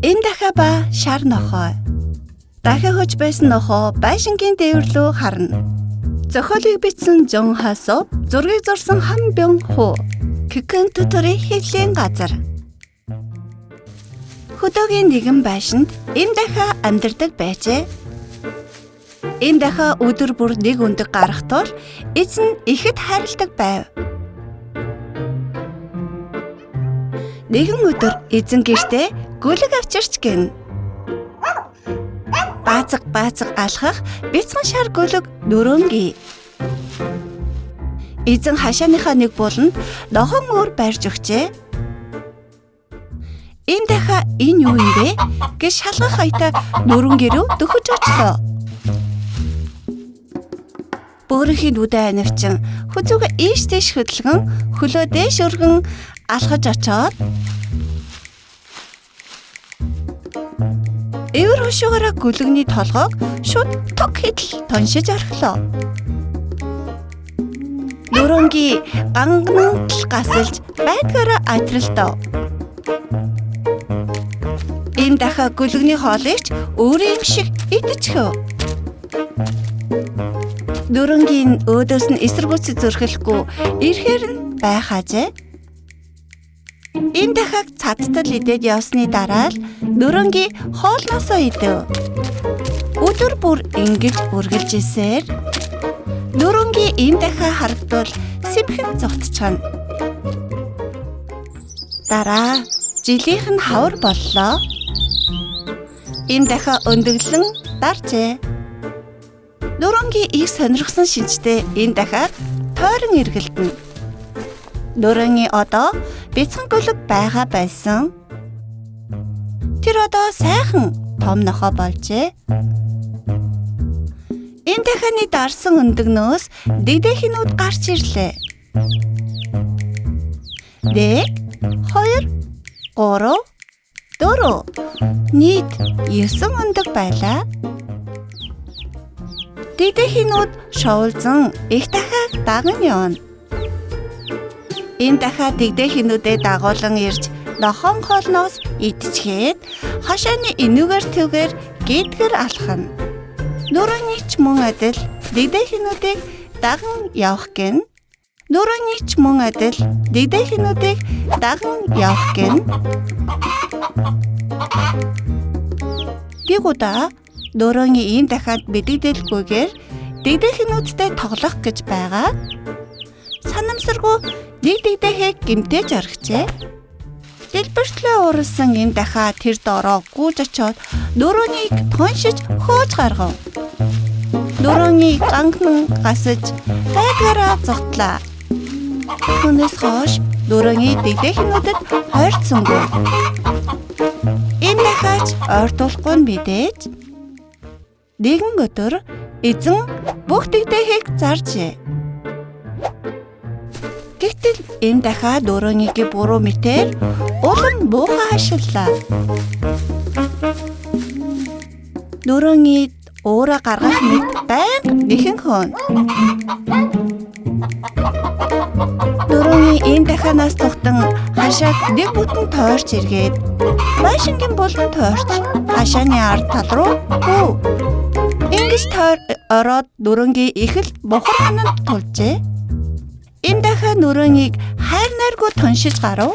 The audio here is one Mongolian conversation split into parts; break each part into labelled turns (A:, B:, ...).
A: Эм дахиа ба шар нохой. Дахиа хөж байсан нохоо байшингийн дээвэр лүү харна. Зохиолыг бичсэн Жон Хасо, зургийг зурсан Хан Бён Хо. Кикэн төтөрийн хэвлэлийн газар. Хөдөөгийн нэгэн байшинд эм дахиа амьдардаг байжээ. Эм дахиа өдөр бүр нэг өндөг гарах тул эзэн ихэд хайрладаг байв. Нэгэн өдөр эзэн гэртээ гүлэг авчирч гин. Баазаг баазаг алхах бяцхан шар гүлэг нөрөнги. Эзэн хашааныхаа нэг буланд ногоон өөр барьж өгчээ. Эм дахиа энэ юу юм бэ гэж шалгах аятаа нөрөнги рүү дөхөж очлоо. Бөөрийнхий нүдэ анивчин хүзүүгээ ийш тийш хөдөлгөн хөлөө дээш өргөн алхаж очоод эвэр хошуугаараа гүлэгний толгойг шууд тог хитл тоншиж орхилоо. Нөрөнги ганганан тал гасалж байдгаараа атралтав. Ийм дахиа гүлэгний хоолыг ч өөрийн юм шиг идчихв. Нөрөнгийн өөдөөс нь эсэргүүцэж зөрхөлгүй ирэхээр нь байхаажээ. Ийм дахиаг цадтал идээд явсны дараа л нөрөнги хоолноосоо идэв. Өдөр бүр ингэж үргэлжилсээр нөрөнги ийм дахиа харагдвал сэмхэн зугтчихна. Дараа жилийнх нь хавар боллоо. Ийм дахиа өндөглөн даржээ. Нөрөнгийн их сонирхсан шинжтэй энэ дахиад тойрон эргэлдэнэ. Нөрөнгийн одоо бяцхан гөлөг байгаа байсан. Тэр одоо сайхан том нохой болжээ. Энэ дахианы дарсан өндөгнөөс дэгдэхинүүд гарч ирлээ. 1 2 3 4 нийт 9 өндөг байлаа. Дэгдэхинүүд шовлзон их дахиад даган явна. Энэ дахиад дэгдэхинүүдээ дагуулan ирж нохон хоолноос идчихээд хашааны энүүгээр түүгээр гэдгэр алхана. Нөрөний ч мөн адил дэгдэхинүүдийг даган явах гин. Нөрөний ч мөн адил дэгдэхинүүдийг даган явах гин. Нэг удаа нөрөөний ийм дахиад мэдэгдэлгүйгээр дэгдэхинүүдтэй тоглох гэж байгаа. Санамсаргүй нэг дэгдэхийг гэмтээж орхижээ. Дэлбэртлээ ууралсан ийм дахиад тэр доороо гүйж очоод нөрөөнийг тоншиж хөөж гаргав. Нөрөөний ганхан гасаж байдгаараа зогтлаа. Түүнээс хойш нөрөөний дэгдэхинүүдэд хойрцсонгүй. Энэ дахиад ойртуулахгүй нь мэдээж. Нэгэн өдөр эзэн бүх дэгдэхийг заржээ. Гэвтэл энэ дахиад нөрөөнийг буруу мэтээр улам муухай хашиллаа. Нөрөөний уураа гаргах мэт байнга нэхэн хөөнө. Нөрөөний ийм дахианаас зүхтэн хашааг нэг бүтэн тойрч эргээд байшингийн булан тойрч хашааны ард тал руу гүв. Ингэж тойр ороод нөрөнгийн их л бухар хананд тулжээ. Эм дахиа нөрөөнийг хайр найргүй тоншиж гарав.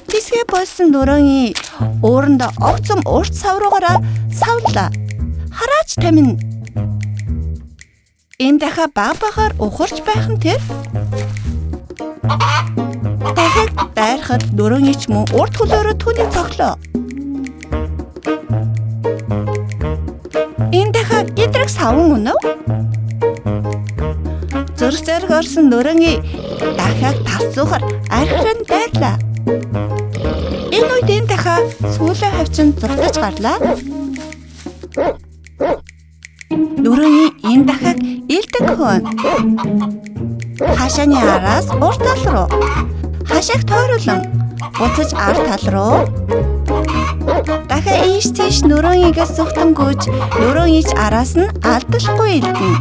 A: Тэсгээ болсон нөрөөний ууранд огцом урт савруугаараа савлаа. Хараач тамина. Эм дахиа баг багаар ухарч байх нь тэр. Дахиад дайрахад нөрөөний ч мөн урт хөлөөрөө түүнийг цоглоо. Энэ дахиад гидрэг саван үнэв. Зүрх зэрэг орсон нөрөөний дахиад тас зуухаар архиран дайрлаа. Энэ үед энэ дахиа сүүлээ хавчин зуртаж гарлаа. Нөрөөний энэ дахиад илдэг хөөн. Хашааны араас урд тал руу. Хашааг тойруулан буцаж ар тал руу. Дахиад ийш тийш нөрөөнгийгээс зүхтэн гүйж нөрөөний ч араас нь алдалгүй илдэнэ.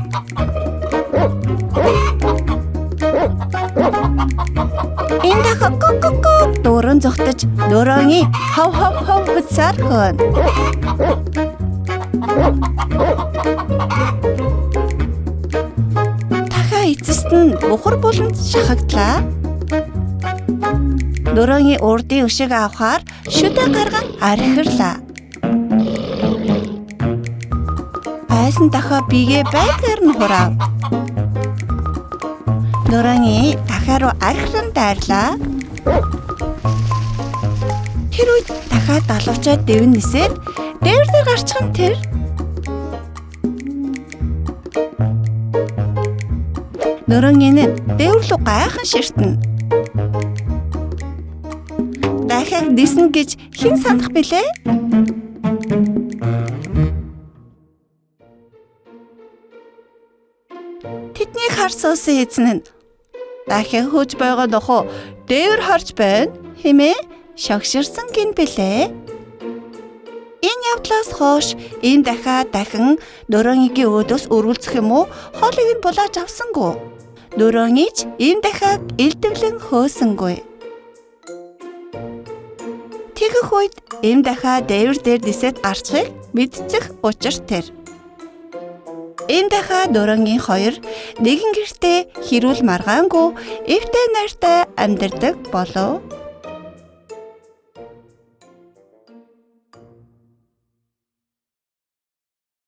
A: Энэ дахиад ко ко ко дуран зугтаж нөрөөний хов хов хов хөцсөр хөөн. Дахиад эцэст нь бухар буланд шахагдлаа. Нөрөөний урдын өшиг авахар шүдэ гарган архирлаа. Айсан дахиад бигээ байгаар нь хураав. Нөрөөний дахиа руу архиран дайрлаа. Тэр үед дахиад далавчаад дэвэн нисээд дээвэр дээр гарчхан тэр. Нөрөнгийн нь дээвэр рүү гайхан ширтэнэ. Дахиад ниснэ гэж хэн санах билээ? Тэднийг харсуусан эзэн нь дахин хөөж байгаа нохоо дээвэр харж байна хэмээн шогширсан гин билээ. Энэ явдлаас хойш ийм дахиад дахин нөрөөний өөдөөс өрүүлцэх юм уу хоолыг нь булааж авсангүй. Нөрөөний ч ийм дахиад элдвлэн хөөсөнгүй. Тэгэх үед ийм дахиад дээвэр дээр нисээд гарчхыг мэдчих учир тэр. Ийм дахиад нөрөөний хоёр нэгэн гэртээ хэрүүл маргаангүй эвтэй найртай амьдардаг болов.